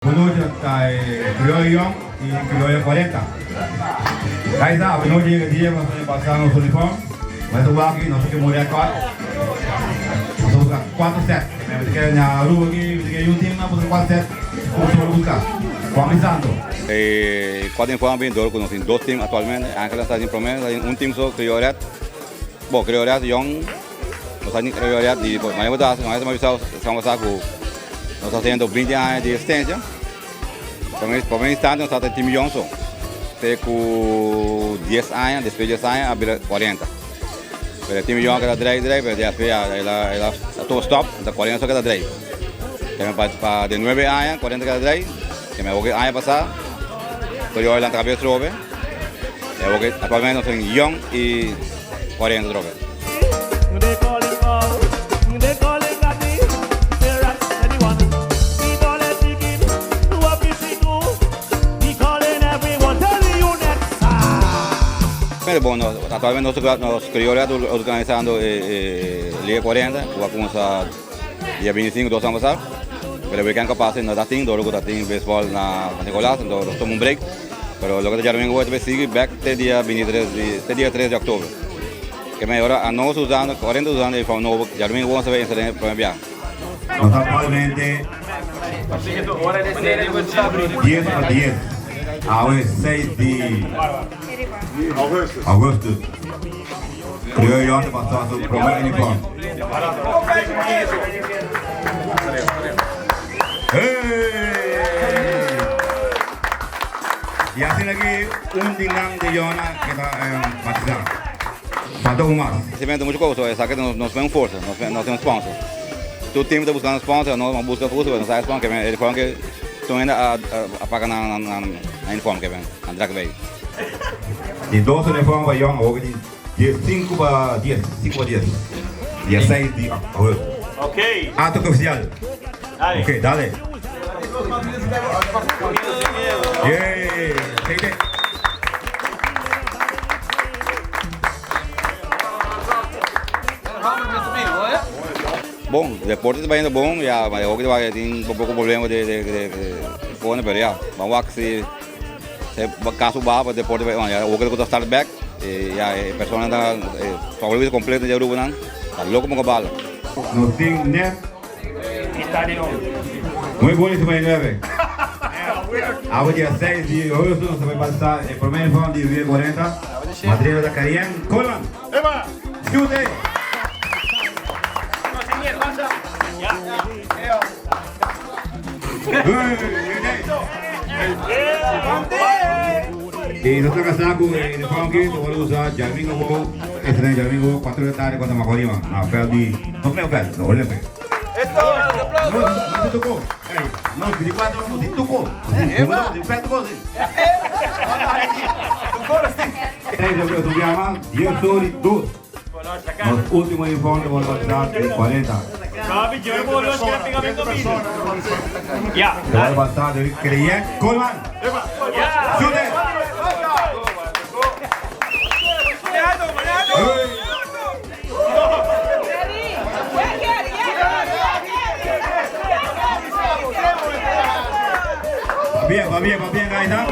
Bonochi ta e Crioyo Yong y Crioyo 40. Guys, a bonochi yega dia nos ta pasa nos uniform. Mas ta wak nos ke muri record. Nos ta busca 4 set. Me ta kere na Aruba aki, mi ta kere un team na busca 4 set. Como se busca? Juan Misando. E 4 uniform bin door cu nos tin dos team actualmente. Angeles ta tin prome, ta tin un team so Crioyo Red. Bo Crioyo Red Yong. Nos a realidad di manera bo ta hasi, manera bo ta sa ku nos ta hasiendo 20 aña di existencia. Prome instante nos tabata tin miyon so. Te ku 10 aña, despues di 10 aña a bira 40. Pero tin miyon a keda drei drei, pero despues ya el a el a tuma stop, ta 40 so a keda drei. Te pa pa di 9 aña 40 keda drei, te me awo aña pasa Toyota lanta kabes trobe. E awo actualmente nos tin yon y 40 trobe. Bon, actualmente nos Criolla ta organizando e Liga 40 cu a cuminsa dia 25 dos aña pasa, pero weekend cu a pasa no ta tin, dor cu ta tin baseball na San Nicolas, entonces nos tuma un break. Pero loke ta djadumingu hoy ta bay sigui bek te dia 23 di te dia 3 di october. Ke men ora anos usando 40 usando e uniform nobo djadumingu bon sa bay entra den e prome biaha. Nos ta actualmente 10 pa 10 awe 6 di augustus. Creo yo ta pasa su prome uniform. Y asina aki un di nan di Yona ke ta batizá. Falta un mas. Simplemente mucho cosa, esaki nos nos ven forsa, nos ven nos tin un sponsor. Tur team ta buscando sponsor, nos a busca forsa, pero nos haya sponsor, ke el ke tur hende a a paga nan nan nan uniform ke ven, nan drag bay. Di dos uniform pa Yon, awor ke tin dies sinku pa dies, sinku pa dies, dia seis di agosto. Acto oficial. Ok, dale. Yay! Take it. Bon, deporte ta bayendo bon, ya, ma hopi ta tin un poco problema de de de pone, pero ya, ban wak si si caso baha pa deporte bay on, ya hopi ta start back, ya e persona ta favorito completo di Aruba nan, ta loco pa bala. Nos tin net Muy buenísimo e nueve. Awe dia 6 di agosto nos ta bay pasa e prome uniform di Via 40. Madrina ta Karien Coleman. Chute! Y nos ta casa cu e uniform aki ta worde usa djadomingo awo, este djadomingo 4 de tarde cuando Macorima na veld di, no creo veld, no Olympic. No, no se tocó. Ey, no, 24 no se tocó. No se tocó, sí. Ey, lo que se llama 10 horas y 2. Nos último informe por WhatsApp de 40. Te voy a pasar de Creyen Coleman. ¡Chute! Va bien, va bien, va bien, guys, ¿ah?